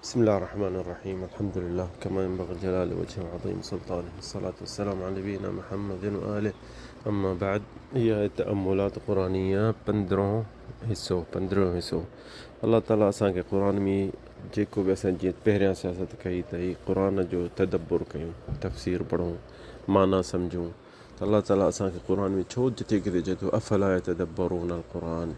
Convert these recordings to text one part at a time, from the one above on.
بسم الله الرحمن الرحيم الحمد لله كما ينبغي لجلال وجهه وعظيم سلطانه والصلاة والسلام على نبينا محمد وآله اما بعد. هي آهي تأملات قرآنيه پندرهون حصو پندرهون حصو الله تعالي اسان کي قرآن ۾ جيڪو به اسان جيئن پهريان سياست ڪئي ته هي قرآن جو تدبر ڪيون تفسير پڙهون معنيٰ سمجهون ته الله تعالي اسان کي قرآن ۾ ڇو جتي ڪٿي چئي ٿو افلا يتدبرون القرآن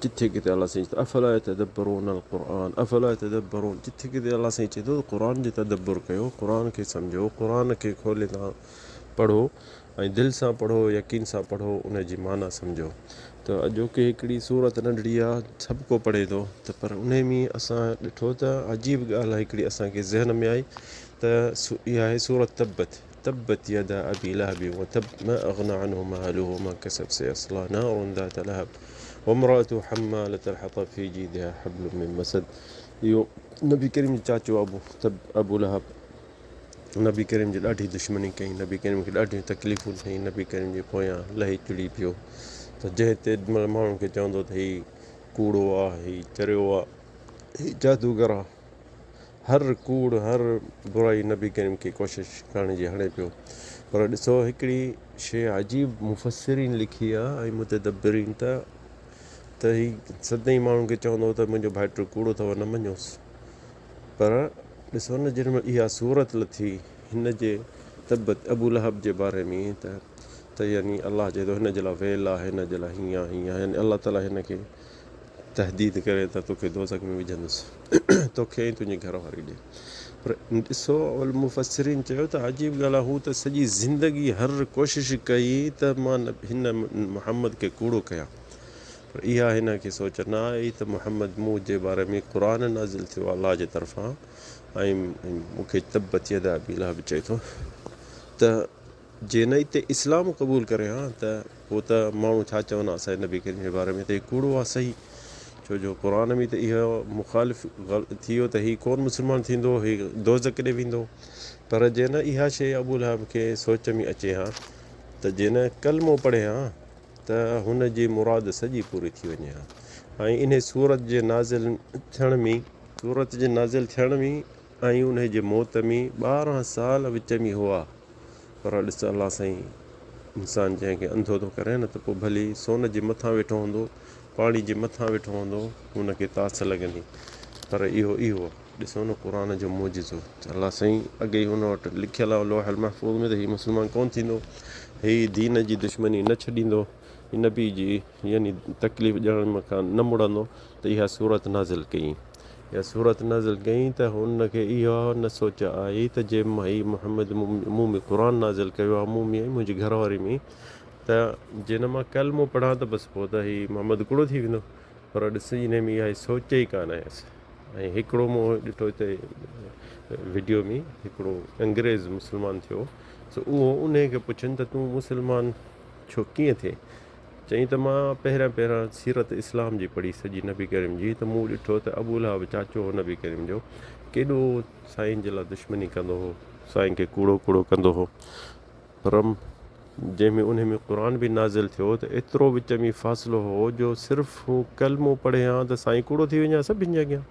جتي ڪٿي الله سائين چئي ٿو افلا يتدبرون القرآن افلا يتدبرون جتي ڪٿي الله سائين چئي ٿو قرآن جو تدبر ڪيو قرآن کي سمجهو قرآن کي کولي تان پڙهو ۽ دل سان پڙهو يقين سان پڙهو ان جي معنيٰ سمجهو ته اڄوڪي هڪڙي سورت ننڍڙي آ سڀ ڪو پڙهي ٿو ته پر انهي ۾ اسان ڏٺو ته عجيب ڳالهه هڪڙي اسان کي ذهن ۾ آئي ته اها آهي سورت تبت تبت يدا ابي لهب وتب ما اغنى عنه ماله وما كسب سيصلى نار ذات لهب وامرأته حمالة الحطب في جيدها حبل من مسد. اهو نبي ڪريم جو چاچو ابو تب ابو لهب نبي ڪريم جي ڏاڍي دشمني ڪئي، نبي ڪريم کي ڏاڍيون تڪليفون ڏنائين، نبي ڪريم جي پويان لهي چڙهي پيو ته جنهن تي مهل ماڻهن کي چوندو ته هي ڪوڙو آ، هي چريو آ، هي جادوگر آ، هر ڪوڙ هر برائي نبي ڪريم کي ڪوشش ڪرڻ جي هڻي پيو. پر ڏسو هڪڙي شيء عجيب مفسرين لکي آ ۽ متدبرين ته ته هي سدائين ماڻهن کي چوندو ته منهنجو ڀائٽيو ڪوڙو اٿو نه مڃوس. پر ڏسو نه جنهن مهل اها سورت لٿي هن جي تبت ابو لهب جي باري ۾ ته ته يعني الله چئي ٿو هن جي لاء ويل آهي هن جي لاء هيئن آهي هيئن آهي يعني الله تعاليٰ هن کي تهديد ڪري ته توکي دوزخ ۾ وجهندس توکي ۽ تنهنجي گهر واري ڏي پر ڏسو المفسرين چيو ته عجيب ڳالهه آهي هو ته سڄي زندگي هر ڪوشش ڪئي ته مان هن محمد کي ڪوڙو ڪيان پر اها هن کي سوچ نه آئي ته محمد مون جي باري ۾ قرآن نازل ٿيو آهي الله جي طرفان ۽ مون کي تبت يدا ابي لهب چئي ٿو ته جي نه اتي اسلام قبول ڪري ها ته پوء ته ماڻهو ڇا چون ها اسان جي نبي ڪريم جي باري ۾ ته هي ڪوڙو آهي صحيح ڇو جو قرآن ۾ ته اهو مخالف ٿي ويو ته هي ڪون مسلمان ٿيندو هي دوزخ ڏي ويندو پر جي نه اها شيء ابو لهب کي سوچ ۾ اچي ها ته جي نه ڪلمو پڙهي ها ته هن جي مراد سڄي پوري ٿي وڃي ها ۽ انهي سورت جي نازل ٿيڻ ۾. سورت جي نازل ٿيڻ ۾ ۽ انهي جي موت ۾ 12 سال وچ ۾ هئا. پر ڏس الله سائين انسان جنهن کي انڌو ٿو ڪري نه ته پوء ڀلي سون جي مٿان ويٺو هوندو، پاڻي جي مٿان ويٺو هوندو، هن کي تاس لڳندي. پر اهو اهو ڏسو نه قرآن جو معجزو ته الله سائين اڳي ئي هن وٽ لکيل آهي لوح المحفوظ ۾ ته هي مسلمان ڪونه ٿيندو، هي دين جي دشمني نه ڇڏيندو، هي نبي جي يعني تڪليف ڏيڻ کان نه مڙندو ته اها سورت نازل ڪيائين. اها سورت نازل ڪيائين ته هن کي اها نه سوچ آئي ته جي هي محمد مون ۾ قرآن نازل ڪيو آهي مون ۾ ۽ منهنجي گهر واري ۾ ته جي نه مان ڪلمو پڙهان ته بس پوء ته هي محمد ڪوڙو ٿي ويندو پر ڏس انهي ۾ اها سوچ ئي ڪانه آيس ۽ هڪڙو مون ڏٺو هتي وڊيو ۾ هڪڙو انگريز مسلمان ٿيو سو اهو انهي کي پڇن ته تون مسلمان ڇو ڪيئن ٿئين؟ چيائين ته مان پهريان پهريان سيرت اسلام جي پڙهي سڄي نبي ڪريم جي ته مون ڏٺو ته ابو لهب چاچو هو نبي ڪريم جو ڪيڏو سائين جي لاء دشمني ڪندو هو سائين کي ڪوڙو ڪوڙو ڪندو هو پر جنهن ۾ انهي ۾ قرآن به نازل ٿيو ته ايترو وچ ۾ فاصلو هو جو صرف هو ڪلمو پڙهي ها ته سائين ڪوڙو ٿي وڃي ها سڀن جي اڳيان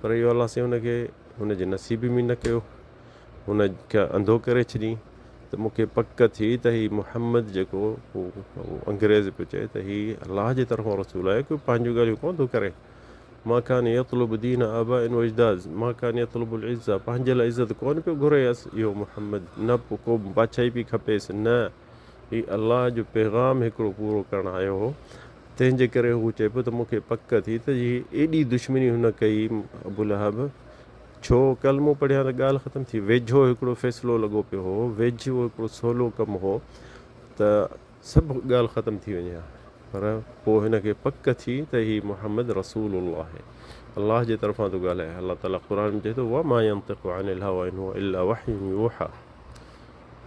پر اهو الله سائين ان کي هن جي نصيب ۾ نه ڪيو هن کي انڌو ڪري ڇڏيائين ته مون کي پڪ ٿي ته هي محمد جيڪو هو انگريز پيو چئي ته هي الله جي طرفان رسول آهي ڪو پنهنجون ڳالهيون ڪونه ٿو ڪري. ما ڪان يطلب دين آباء و اجداد ما ڪان يطلب العزة پنهنجي لاء عزت ڪونه پيو گهري اهو محمد نه ڪو بادشاهي پئي کپيس نه هي الله جو پيغام هڪڙو پورو ڪرڻ آيو هو تنهن جي ڪري هو چئي پيو ته مون کي پڪ ٿي ته هي ايڏي دشمني هن ڪئي ابولهب ڇو ڪلمو پڙهيان ته ڳالهه ختم ٿي. ويجهو هڪڙو فيصلو لڳو پيو هو. ويجهو هڪڙو سولو ڪم هو ته سڀ ڳالهه ختم ٿي وڃي ها. پر پوء هن کي پڪ ٿي ته هي محمد رسول الله آهي. الله جي طرفان ٿو ڳالهائي. الله تعاليٰ قرآن ۾ چئي ٿو، وما ينطق عن الهويٰ ان هو الا وحي يوحيٰ.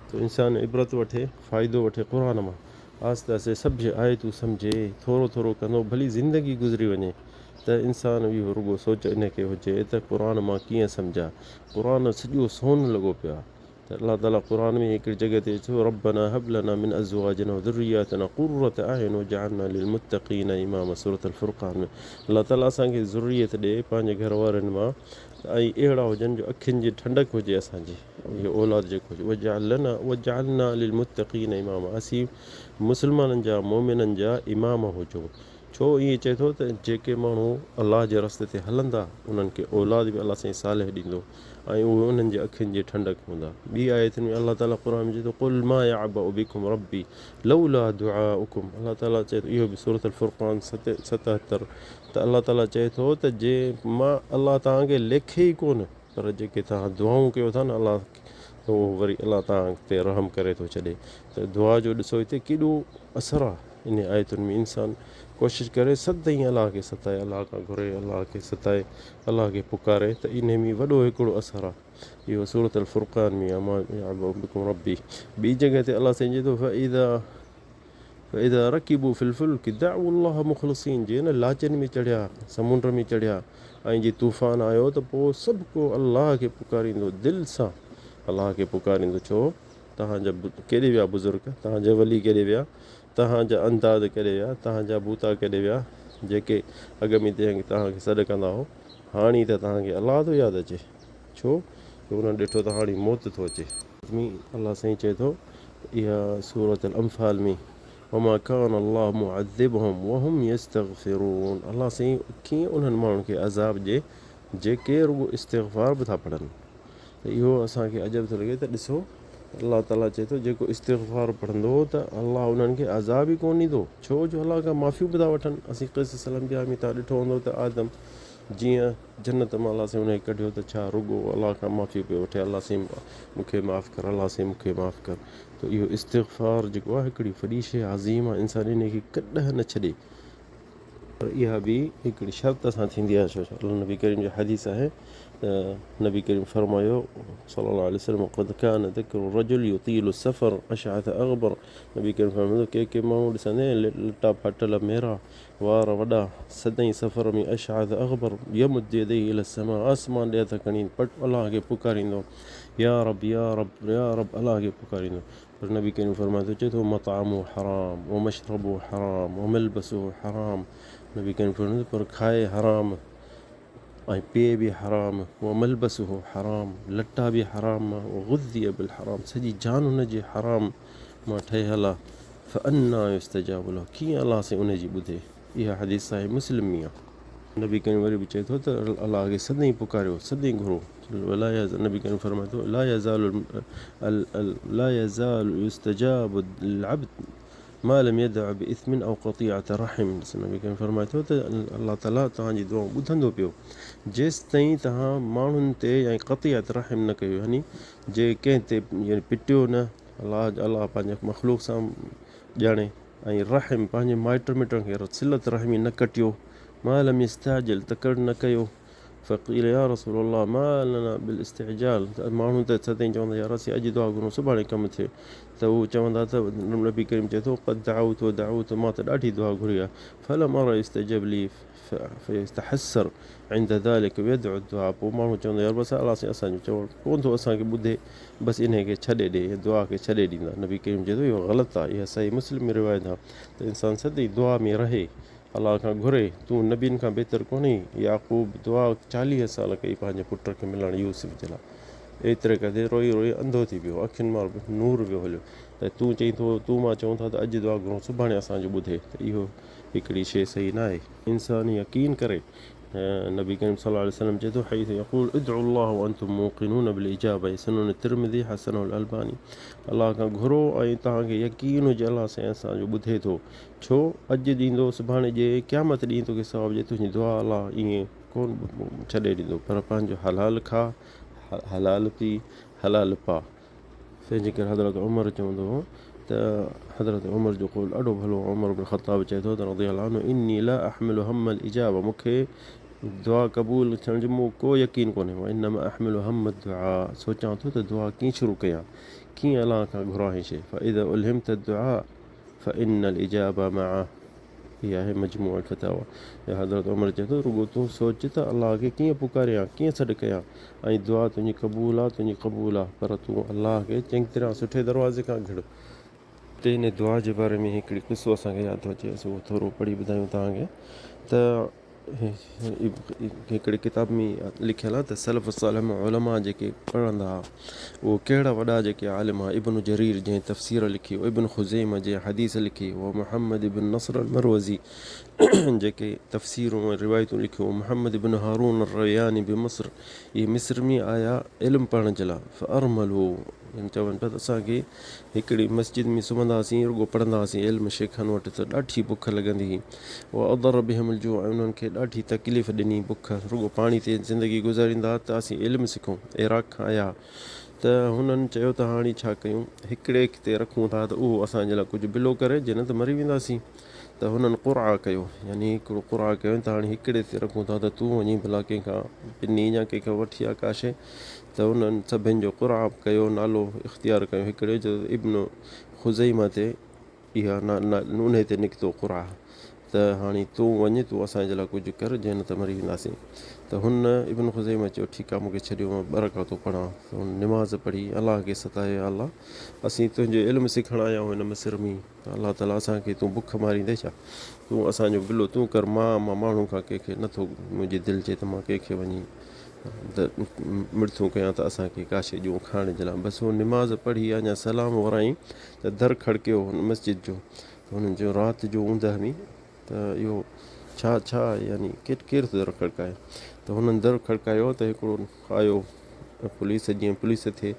ته انسان عبرت وٺي، فائدو وٺي قرآن مان. آهستي آهستي سڀ آيتون سمجهي، ٿورو ٿورو ڪندو ڀلي زندگي گذري وڃي. ته انسان اهو رڳو سوچ ان کي هجي ته قرآن مان ڪيئن سمجهان، قرآن سڄو سون لڳو پيو آهي ته الله تعالي قرآن ۾ هڪڙي جڳهه تي چيو ربنا هب لنا من ازواجنا وذرياتنا قرة اعين واجعلنا للمتقين اماما سورة الفرقان ۾ الله تعالي اسان کي ذريت ڏي پنهنجي گهر وارن مان ۽ اهڙا هجن جو اکين جي ٺنڊڪ هجي اسان جي اهو اولاد جيڪو هجي واجعلنا واجعلنا للمتقين اماما اسين مسلمانن جا مؤمنن جا امام هجون ڇو ائين چئي ٿو ته جيڪي ماڻهو الله جي رستي تي هلندا انهن کي اولاد به الله سائين صالح ڏيندو ۽ اهي انهن جي اکين جي ٺنڊڪ هوندا ٻي آيت ۾ الله تعالي قرآن ۾ چئي ٿو قل ما يعبأ بكم ربي لولا دعاؤڪم الله تعالي چئي ٿو اهو به سورة الفرقان 77 ته الله تعالي چئي ٿو ته جي مان الله توهان کي ليکي ئي ڪونه پر جيڪي توهان دعائون ڪيو ٿا نه الله اهو وري الله توهان تي رحم ڪري ٿو ڇڏي ته دعا جو ڏسو هتي ڪيڏو اثر آهي ان آيتن ۾ انسان ڪوشش ڪري سدائين الله کي ستائي الله کان گهري الله کي ستائي الله کي پڪاري ته ان ۾ وڏو هڪڙو اثر آهي اهو سورة الفرقان ۾ آهي ما يعبأ بكم ربي ٻي جڳهه تي الله سائين چئي ٿو فاذا فاذا رڪبوا في الفلڪ دعوا الله مخلصين جي نه لاچن ۾ چڙهيا سمنڊ ۾ چڙهيا ۽ جي طوفان آيو ته پوء سڀ ڪو الله کي پڪاريندو دل سان الله کي پڪاريندو ڇو توهان جا ڪيڏي ويا بزرگ توهان جا ولي ڪيڏي ويا توهان جا انداد ڪيڏي ويا توهان جا بوتا ڪيڏي ويا جيڪي اڳ ۾ توهان کي سڏ ڪندا هو هاڻي ته توهان کي الله ٿو ياد اچي ڇو جو انهن ڏٺو ته هاڻي موت ٿو اچي. ۾ الله سائين چئي ٿو ته اها سورة الانفال ۾ وما ڪان الله معذبهم وهم يستغفرون الله سائين ڪيئن انهن ماڻهن کي عذاب ڏئي جيڪي رڳو استغفار به ٿا پڙهن ته اهو اسان کي عجب ٿو لڳي ته ڏسو الله تعاليٰ چئي ٿو جيڪو استغفار پڙهندو ته الله انهن کي عذاب ئي ڪونه ڏيندو ڇو جو الله کان معافيون به ٿا وٺن اسين قصص الانبياء ۾ تان ڏٺو هوندو ته آدم جيئن جنت مان الله سائين ان کي ڪڍيو ته ڇا رڳو الله کان معافي پيو وٺي الله سائين مون کي معاف ڪر الله سائين مون کي معاف ڪر ته اهو استغفار جيڪو آهي هڪڙي وڏي شيء عظيم آهي انسان ان کي ڪڏهن نه ڇڏي پر اها به هڪڙي شرط سان ٿيندي آهي ڇو الله نبي ڪريم جو حديث آهي ته نبي ڪريم فرمايو صلي الله عليه وسلم قد كان ذڪر الرجل يطيل السفر اشعث اغبر نبي ڪريم فرمايو ڪي ڪي ماڻهو ڏسندي لٽا ڦاٽل ميرا وار وڏا، سدائين سفر ۾ اشعث اغبر، يمد يديه الي السماء، آسمان ڏي هٿ کڻي پٽ الله کي پڪاريندو، يا رب يا رب يا رب الله کي پڪاريندو، پر نبي ڪريم فرمائي ٿو چئي ٿو مطعمه حرام ومشربه حرام وملبسه حرام نبي ڪريم فرمائي ٿو پر کائي حرام ۽ پيئي به حرام، وملبسه حرام، لٽا به حرام مان، وغذي بالحرام، سڄي جان هن جي حرام مان ٺهيل آ، فانيٰ يستجاب له، ڪيئن الله سائين ان جي ٻڌي؟ اها حديث صحيح مسلم ۾ آ. نبي ڪريم وري به چئي ٿو ته الله کي سدائين پڪاريو، سدائين گهرو، نبي ڪريم فرمائي ٿو لا يزال لا يزال يستجاب للعبد ما لم يدع باثم او قطيعة رحم ڏسو نبي ڪريم فرمائي ٿو ته الله تعالي توهان جي دعائون ٻڌندو پيو جيستائين توهان ماڻهن تي يعني قطيعة رحم نه ڪيو يعني جي ڪنهن تي يعني پٽيو نه الله الله پنهنجي مخلوق سان ڄاڻي ۽ رحم پنهنجي مائٽ مٽن کي صلت رحمي نه ڪٽيو ما لم يستعجل تڪڙ نه ڪيو فقيل يا رسول الله ما لنا بالاستعجال ته ماڻهو ته سدائين چوندا يار اسين اڄ دعا گهرون سڀاڻي ڪم ٿئي ته هو چوندا ته نبي ڪريم چئي ٿو قد دعوت و دعوت مان ته ڏاڍي دعا گهري آهي فلم ارى يستجب لي فيتحسر عند ذلك ويدعو الدعاء پوء ماڻهو چوندا يار بس الله سائين اسان جو چوڻ ڪونه ٿو اسان کي ٻڌي بس انهي کي ڇڏي ڏي دعا کي ڇڏي ڏيندا نبي ڪريم چئي ٿو اهو غلط آهي اها صحيح مسلم ۾ روايت آهي ته انسان سدائين دعا ۾ رهي الله کان گهري، تون نبين کان بهتر ڪونهين؟ يعقوب دعا 40 سال ڪئي پنهنجي پٽ کي ملڻ يوسف جي لاء. ايتري قدر روئي روئي انڌو ٿي پيو، اکين مان نور ويو هليو ته تون چئين ٿو، تون مان چئون ٿا ته اڄ دعا گهرون سڀاڻي اسان جو ٻڌي ته اهو هڪڙي شيء صحيح ناهي. انسان يقين ڪري، نبي ڪريم صلي الله عليه وسلم چئي ٿو، حيث يقول ادعوا الله وانتم موقنون بالاجابه، سنن الترمذي حسنه الالباني، الله کان گهرو ۽ توهان کي يقين هجي الله سائين اسان جو ٻڌي ٿو. ڇو اڄ ڏيندو سڀاڻي ڏي قيامت ڏينهن توکي ثواب ڏي تنهنجي دعا الله ائين ڪون ڇڏي ڏيندو پر پنهنجو حلال کا حلال پي حلال پا تنهن جي ڪري حضرت عمر چوندو هو ته حضرت عمر جو قول ڏاڍو ڀلو عمر بن خطاب چئي ٿو ته رضي الله عنه اني لا احمل هم الاجابه مون کي دعا قبول ٿيڻ جو مون ڪو يقين ڪونهي وانما احمل هم الدعاء سوچان ٿو ته دعا ڪيئن شروع ڪيان ڪيئن الله کان گهران هي شيء فاذا الهمت الدعاء فإن الاجابة معه هي آهي مجموع الفتاوى يا حضرت عمر چئي ٿو رڳو تون سوچ ته الله کي ڪيئن پڪاريان ڪيئن سڏ ڪيان ۽ دعا تنهنجي قبول آ تنهنجي قبول آ پر تون الله کي چڱي طرح سٺي دروازي کان گهڙ. تي ان دعا جي باري ۾ هڪڙي قصو اسان کي ياد ٿو اچي اسين اهو ٿورو پڙهي ٻڌايون توهان کي ته. هڪڙي ڪتاب ۾ لکيل آهي ته سلف صالح مان علماء جيڪي پڙهندا هئا اهو ڪهڙا وڏا جيڪي عالم هئا ابن جرير جنهن تفسير لکي ابن خزيمه جنهن حديث لکي و محمد ابن نصر المروزي جيڪي تفسيرون ۽ روايتون لکيون محمد ابن هارون الرياني بمصر اهي مصر ۾ آيا علم پڙهڻ جي لاء فارملو يعني چون پيا ته اسان کي هڪڙي مسجد ۾ سمهندا هئاسين رڳو پڙهندا هئاسين علم شيخن وٽ ته ڏاڍي بک لڳندي هئي واضر بهم الجوع ۽ انهن کي ڏاڍي تڪليف ڏني بک رڳو پاڻي تي زندگي گذاريندا ته اسين علم سکون عراق کان آيا ته هنن چيو ته هاڻي ڇا ڪيون هڪڙي تي رکون ٿا ته اهو اسان جي لاء ڪجهه بلو ڪري جي نه ته مري وينداسين ته هنن قرعه ڪيو يعني هڪڙو قرعه ڪيو ته هاڻي هڪڙي تي رکون ٿا ته تون وڃي ڀلا ڪنهن کان پني يا ڪنهن کان وٺي آ ڪا شيء ته انهن سڀن جو قرعه ڪيو نالو اختيار ڪيو هڪڙي جو ابن خزيمه تي اها انهي تي نڪتو قرعه ته هاڻي تون وڃ تون اسان جي لاء ڪجهه ڪر جنهن نه ته مري وينداسين ته هن ابن خزيمه چيو ٺيڪ آ مون کي ڇڏيو مان ٻه رڪعتون پڙهان ته هن نماز پڙهي الله کي ستايو يا الله اسين تنهنجو علم سکڻ آيا آهيون هن مصر ۾ ته الله تعاليٰ اسان کي تون بک ماريندين ڇا؟ تون اسان جو بلو تون ڪر مان مان ماڻهو کان ڪنهن کي نٿو منهنجي دل چئي ته مان ڪنهن کي وڃي مڙٿون ڪيان ته اسان کي ڪا شيء ڏيون کائڻ جي لاء بس هو نماز پڙهي اڃا سلام ورائين ته در کڙڪيو هن مسجد جو ته هنن چيو رات جو اوندهه ۾ ته اهو ڇا ڇا يعني ڪير ڪير ٿو در کڙڪائي ته هنن در کڙڪايو ته هڪڙو آيو پوليس جيئن پوليس ٿئي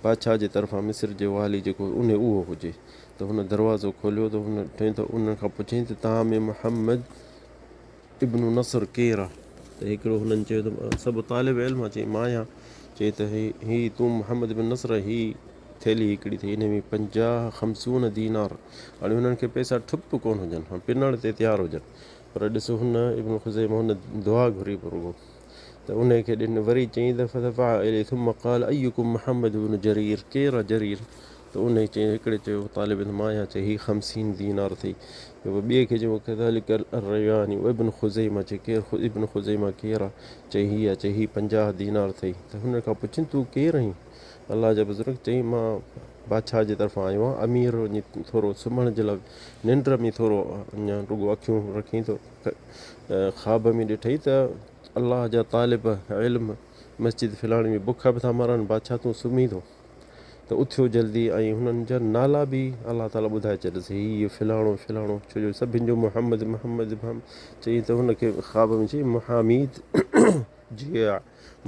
بادشاهه جي طرفان مصر جي والي جيڪو انهي اهو هجي ته هن دروازو کوليو ته هن ڏٺائين ته انهن کان پڇيائين ته توهان ۾ محمد ابن نصر ڪير آهي؟ ته هڪڙو هنن چيو ته سڀ طالب علم آهن، چيائين مان آهيان. چيائين ته هي تون محمد ابن نصر آهين، هي ٿيلهي هڪڙي اٿئي انهي ۾ پنجاهه، خمسون، دينار. هاڻي هنن کي پئسا ٺپ ڪونه هجن، هاڻي پنڻ تي تيار هجن. پر ڏس هن ابن خزيمه هن دعا گهري پوء رڳو ته انهي کي ڏن. وري چيائين ته فدفع اليه ثم قال ايڪم محمد بن جرير ڪير آهي جرير؟ ته انهيء چيو، هڪڙي چيو، طالب علم مان آهيان، چي هي خمسين دينار اٿئي. ٻئي کي چيو، وڪذلڪ الرياني وابن خزيمه، چي ڪير ابن خزيمه ڪير آ؟ چي هي آ، چي هي 50 دينار اٿئي. ته هن کان پڇين، تون ڪير آهين؟ الله جا بزرگ، چيائين، مان بادشاهه جي طرفان آيو آهيان، امير وڃي ٿورو سمهڻ جي لاء ننڊ ۾ ٿورو اڃا رڳو اکيون رکين ته خواب ۾ ڏٺئي ته الله جا طالب علم مسجد فلاڻي ۾ بک به ٿا مرن، بادشاهه تون سمهين ٿو. ته اٿيو جلدي ۽ هنن جا نالا به الله تعاليٰ ٻڌائي ڇڏيس هي فلاڻو فلاڻو ڇو جو سڀن جو محمد محمد محمد چئي ته هن کي خواب ۾ چئي محاميد جي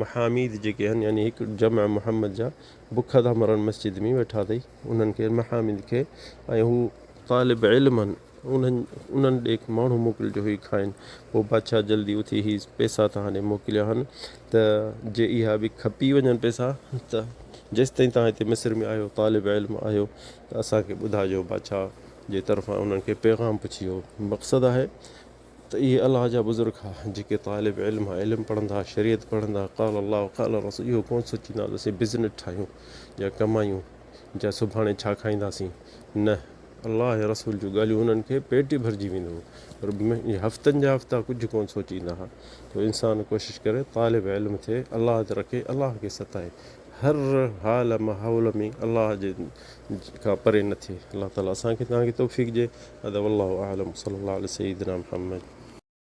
محاميد جيڪي آهن يعني هڪ جمع محمد جا بک ٿا مرن مسجد ۾ ويٺا اٿئي انهن کي محاميد کي ۽ هو طالب علم آهن انهن انهن ڏي ماڻهو موڪل جو هي کائن. پوء بادشاهه جلدي اٿي هي پئسا توهان ڏي موڪليا هن ته جي اها به کپي وڃن پئسا ته جيستائين توهان هتي مصر ۾ آهيو طالب علم آهيو ته اسان کي ٻڌائجو بادشاهه جي طرفان انهن کي پيغام پڇي ويو مقصد آهي ته اهي الله جا بزرگ ها جيڪي طالب علم ها علم پڙهندا ها شريعت پڙهندا ها قال الله قال رسول اهو ڪونه سوچيندا ته اسين بزنس ٺاهيون يا ڪمايون يا سڀاڻي ڇا کائينداسين نه الله ۽ رسول جون ڳالهيون هنن کي پيٽ ئي ڀرجي ويندو هو پر هفتن جا هفتا ڪجهه ڪونه سوچيندا ها ته انسان ڪوشش ڪري طالب علم ٿئي الله تي رکي الله کي ستائي هر حال ماحول ۾ الله جي کان پري نه ٿئي الله تعالي اسان کي توهان کي توفيق ڏي هذا والله اعلم صلي الله علي سيدنا محمد.